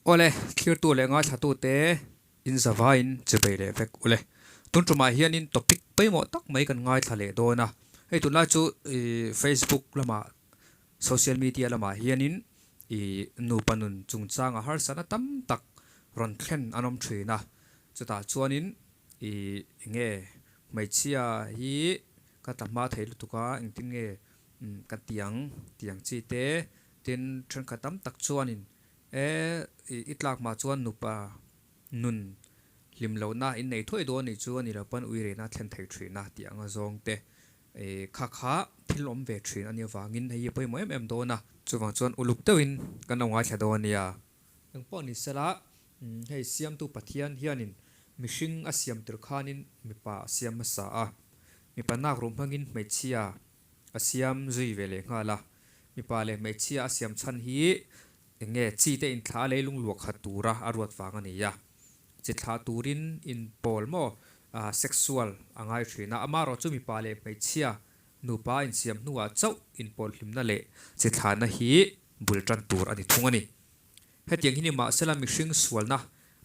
Awle, thlirtu leh ngaithlatute in zavaiin chibei leh vek ule. Tun tumah hianin topic pawimawh tak mai kan ngaithla leh dawn a. Hei tunlai chu Facebook lamah social media lamah hianin ih nupa nun chungchanga harsatna tam tak rawn thlen an awm thin a. Chutah chuanin ih enge hmeichhia hi ka tla hma thei lutuk a, engtin nge ka tiang tiang chi te tin thenkhat tam tak chuanin E, i tlak mah chuan nupa nun hlim lohna in nei thuai dawn anih chu a ni lo pawn uirehna a thlen thei thin a tih anga zawng te e kha kha thil awm ve thin a nih avangin hei hi pawimawh em em dawn a. Chuvang chuan uluk deuhin kan lo ngaithla dawn a nia. Engpawh ni sela hei Siamtu Pathian hianin mihring a siam tir khanin mipa a siam hmasa a, mipa nak ruh hmangin hmeichhia a siam zui ve leh nghal a, mipa leh hmeichhia a siam chhan hi Eng nge chi te inthla a leilung luah khat tura a ruat vang a ni a, chi thlah turin inpawl maw sexual a ngai thin a, amaherawh chu mipa leh hmeichhia nupa a insiam hnuah chauh inpawl hlimna leh chi thlahna hi bul tan tur a ni thung a ni. Hetiang hi ni mahsela mihring sualna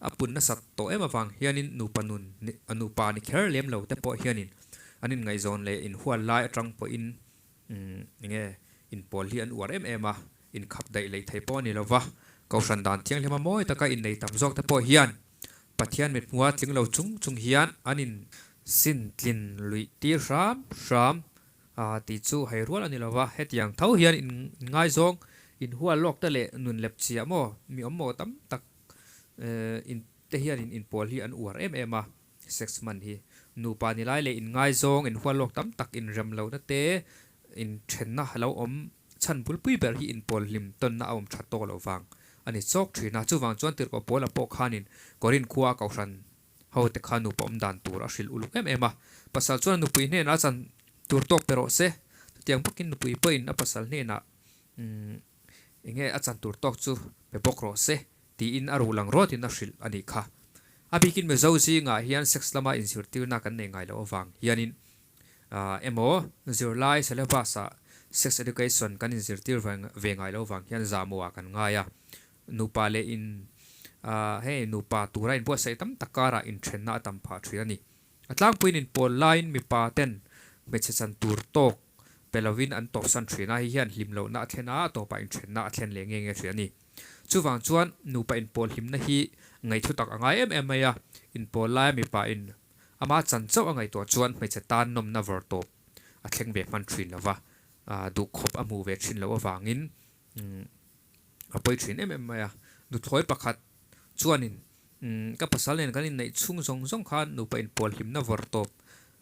a pun nasat tawh em avang hianin nupa nun nupa ni kher lem lo te pawh hianin an inngaihzawn leh inhual lai atang pawhin eng nge inpawl hi an uar em em a, inkhap daih leh thei pawh a ni lo va, Kohhran dan thianghlima mawi taka innei tam zawk te pawh hian Pathian mithmua tling lo chung chung hian an in sin tlin luih tir hram hram a tih chu hei rual a ni lo va, hetiang tho hian in ngaizawng inhual lawk te leh nun lep chiah maw mi awm maw tam tak in te hian in inpawl hi an uar em em a. Sex man hi nupa ni lai leh inngaizawng, inhual lawk tam tak, inrem lohna te, inthenna a lo awm chhan bulpui ber hi inpawl hlim tawnna a awm that tawk loh vang a ni chawk thin a. Chuvang chuan Tirhkoh Paula pawh khanin Korinth khua a kohhran ho te kha nupa awm dan tur a hrilh uluk em em a. Pasal chuan a nupui hnenah a chan tur tawk pe rawh se. Chutiang bawkin nupui pawhin a pasal hnenah enge a chan tur tawk chu pe bawk rawh se tiin a ruh lang rawtin a hrilh a nih kha. A bikin Mizo zingah hian sex lama inzirtirna kan nei ngai loh avang hianin emaw zirlai syllabus-ah sex education kan inzirtir ve ngai loh avang hian zahmawhah kan ngai a. Nupa leh in hei nupa tura inbuatsaih tam tak karah inthenna a tam phah thin a ni. A tlangpuiin inpawl laiin mipa ten hmeichhe chan tur tawk pe lovin an tawpsan thin a, hei hian hlim lohna a thlen a, a tawpah inthenna a thlen leh nge nge thin a ni. Chuvang chuan nupa inpawl hlimna hi ngaih thu tak a ngai em em mai a, inpawl laia mipa in ama chan chauh a ngaihtuah chuan hmeichhe tan nawmna vawr tawp a thleng ve hman thin lo va, duhkhawp a hmu ve thin loh avangin a pawi thin em em mai a. Nuthlawi pakhat chuanin ka pasal nen kan inneih chhung zawng zawng khan nupa inpawl hlimna vawr tawp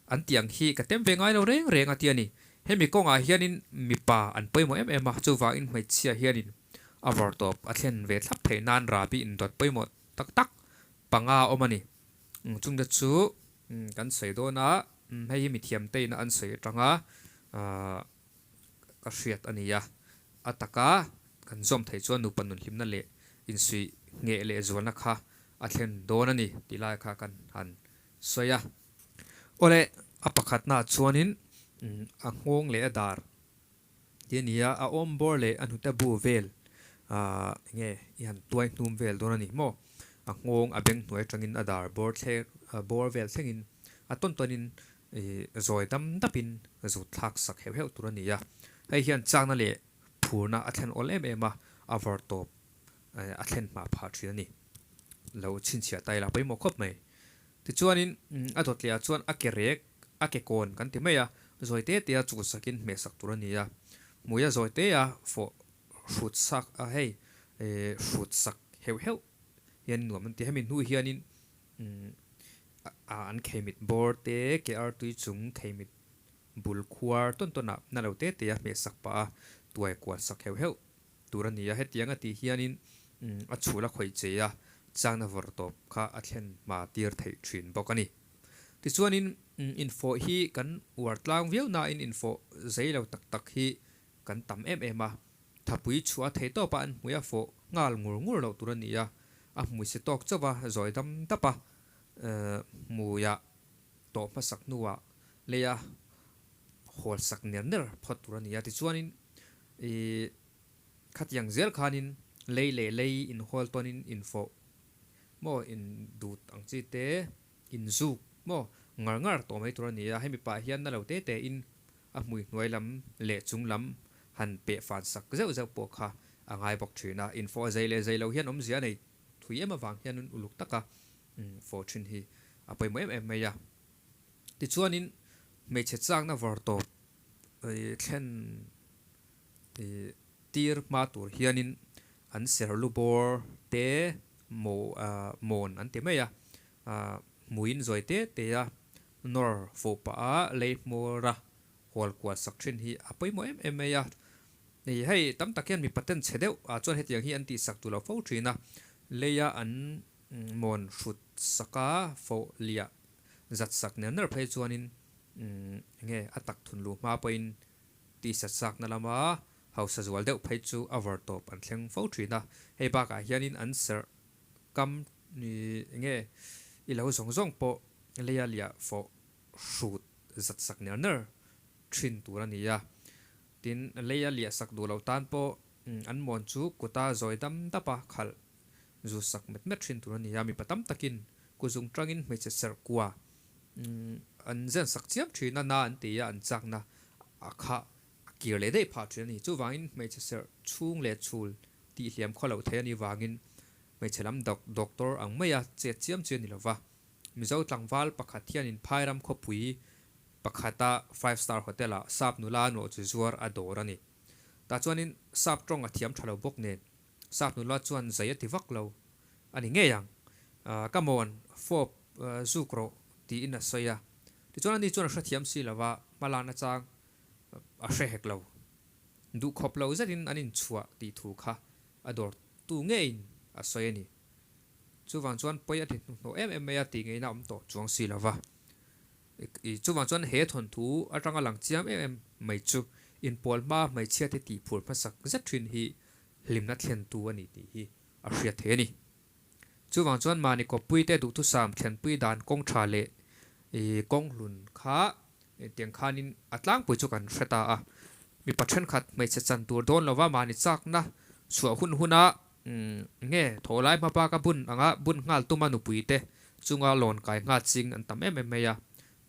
an tih ang hi ka tem ve ngai lo reng reng a ti a ni. Hemi kawngah hianin mipa an pawimawh em em a, chuvangin hmeichhia hianin a vawr tawp a thlen ve thlap theih nan Rabi indawt pawimawh tak tak panga a awm a ni. Chungte chu kan sawi dawn a, hei hi mithiamtein an sawi atanga ka hriat a ni a, a taka kan zawm theih chuan nupa nun hlimna leh insuih ngheh leh zualna kha a thlen dawn a ni tih lai kha kan han sawi a. Awle, a pakhatnaah chuanin a nghawng leh a dar tih a ni a, a awm bawr leh a hnute bu vel enge i han tuai hnum vel dawn a ni maw? A nghawng a beng hnuai atangin a dar bawr thleng bawr vel thlengin a tawn tawnin zawi dam dapin zut thlak sak heuh heuh tur a ni a. Hei hian chakna leh phurna a thlen awl em em a, a vawr tawp a thlen hma phah thin a ni. Lo chhinchhiah ta ila pawimawh khawp mai. Tichuanin a dawt leh ah chuan a ke rek, a ke kawn kan ti mai a, zawi te te a chul sakin hmeh sak tur a ni a. Hmui a zawi te a fawh hrut sak a hei hrut sak heuh heuh hian nuam an ti. Hemi hnu hianin an kheimit bawr te, ke artui chung kheimit bul khuar tawn tawn ah na lo te te a hmeh sak pah a, tuai kual sak heuh heuh tur a ni a, hetiang a tih hianin a chhul a khawih che a, changna vawr tawp kha a thlen hma tir theih thin bawk a ni. Tichuanin infawh hi kan uar tlang viau nain infawh zei lo tak tak hi kan tam em em a, thapui chhuah a thei tawp a an hmui a fawh nghal ngur ngur loh tur a ni a, a hmui si tawk chauh a zawi dam dap a, hmuiah tawh hmasak hnuah leia hawl sak ner ner phawt tur a ni a, tichuanin Ih, khatiang zel khanin Lei leh lei inhawl tawnin infawh maw in dut ang chi te inzuk maw ngar ngar tawh mai tur a ni a. Hemi pah hian na lo te te in a hmui hnuai lam leh chung lam han peh fan sak zeuh zeuh pawh kha a ngai bawk thin a. Infawh zei leh zei lo hian awmzia a nei thui em avang hian uluk taka fawh thin hi a pawimawh em em mai a. Tichuanin hmeichhe chakna vawr tawp thlen tir hma tur hianin an ser lu bawr te mawn an ti mai a, hmuiin zawi te te a nawr fuh pah a lei hmawr a hual kual sak thin hi a pawimawh em em mai a. Hei tam tak hian mipa ten chhe deuh ah chuan hetiang hi an tihsak duh lo fo thin a, leia an mawn hrut sak a fawh liah zat sak ner ner phei chuanin enge a tak thun luh hma pawhin tihsat sakna lama hausa zual deuh phei chu a vawr tawp an thleng fo thin a. Hei bakah hianin an serh kam enge i lo zawng zawng pawh leia liah fawh hrut zat sak ner ner thin tur a ni a. Tin, leia liah sak duh loh tan pawh an mawn chu kuta zawi dam dapa khalh zu sak met met thin tur a ni a. Mipa tam takin kuzung tangin hmeichhe serh kua an zen sak chiam thin a, na an ti a, an chakna a kha a kir leh daih phah thin a ni. Chuvangin hmeichhe serh chhung leh chhul tih hliam khaw loh thei a nih vangin hmeichhe lam doctor ang maia chet chiam chi a ni lova. Mizo tlangval pakhat hianin Phairam khawpui pakhata five star hotel ah sap nula nuah chu zuar a dawr a ni. Tah chuanin sap tawng a thiam tha lo bawk nen sap nula chuan zai a ti vak lo a ni ngei ang. Ka mawn fawp zuk rawh tiin a sawi a. Tichuan ani chuan a hrethiam si lova hmalakna chang a hre hek lo. Duhkhawp lo zetin an inchhuah tih thu kha a dawrtu ngeiin a sawi a ni. Chuvang chuan pawi a ti hnuhnawh em em mai a tih ngeina awm tawh chuang si lova. Chuvang chuan he thawnthu atanga lang chiam em em mai chu inpawl hma hmeichhiate tihphur hmasak zet thin hi hlimna thlentu a ni tih hi a hriat thei a ni. Chuvang chuan mahni kawppuite duhthusam thlenpui dan kawng tha leh kawng hlun kha tiang khanin a tlangpui chu kan hre ta a. Mipa thenkhat hmeichhe chan tur dawn lova mahni chakna chhuah hun huna nge thaw lai hma baka bun anga bun nghal tuma nupuite chunga lawn kai nghal ching an tam em em mai a.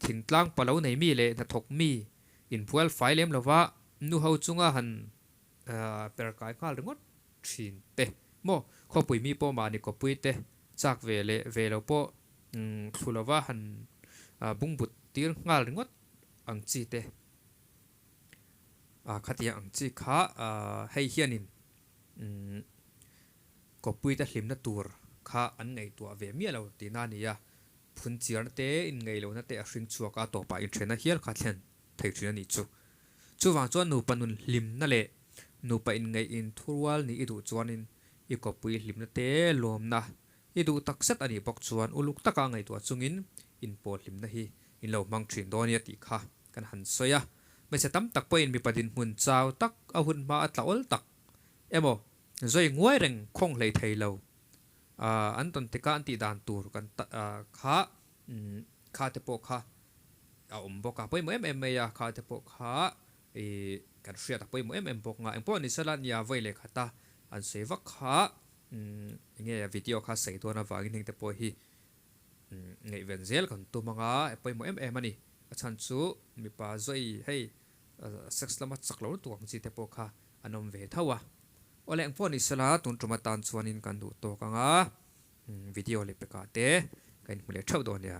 Thingtlang pa lo nei mi leh hnathawk mi inbual fai lem lova nuho chunga han per kai nghal ringawt thin te maw khawpui mi pawh mahni kawpui te chak ve leh ve lo pawh thlu lova han bungbut tir nghal ringawt ang chi te khatiang ang chi kha hei hianin kawpui te hlimna tur kha an ngaihtuah ve miah lo tihna a ni a, phun chiarna te inngaihlohna te a hring chhuak a tawpah inthena hial kha thlen thei thin a nih chu. Chuvang chuan nupa nun hlimna leh nupa inngaih inthurual nih i duh chuanin i kawppui hlimna te lawmna i duh tak zet a nih bawk chuan uluk taka ngaihtuah chungin inpawl hlimna hi in lo hmang thin dawn nia tih kha kan han sawi a. Hmeichhe tam tak pawhin mipa dinhmun chau tak a hun hma a tla awl tak emaw zawi nguai reng khawng hlei thei lo an tawn tikah an tih dan tur kan kha kha te pawh kha a awm bawk a, pawimawh em em mai a, kha te pawh kha ih kan hriat a pawimawh em em bawk nga, engpawh ni sela nia vawi leh khata an sawi vak kha enge video kha sawi dawn avangin heng te pawh hi ngaihven zel kan tum anga pawimawh em em a ni, a chhan chu mipa zawi hei sex lama chak lo lutuk ang chi te pawh kha an awm ve tho a, awle engpawh ni sela tun tum atan chuanin kan duh tawk anga video leh pekah te ka inhmu leh theuh dawn nia.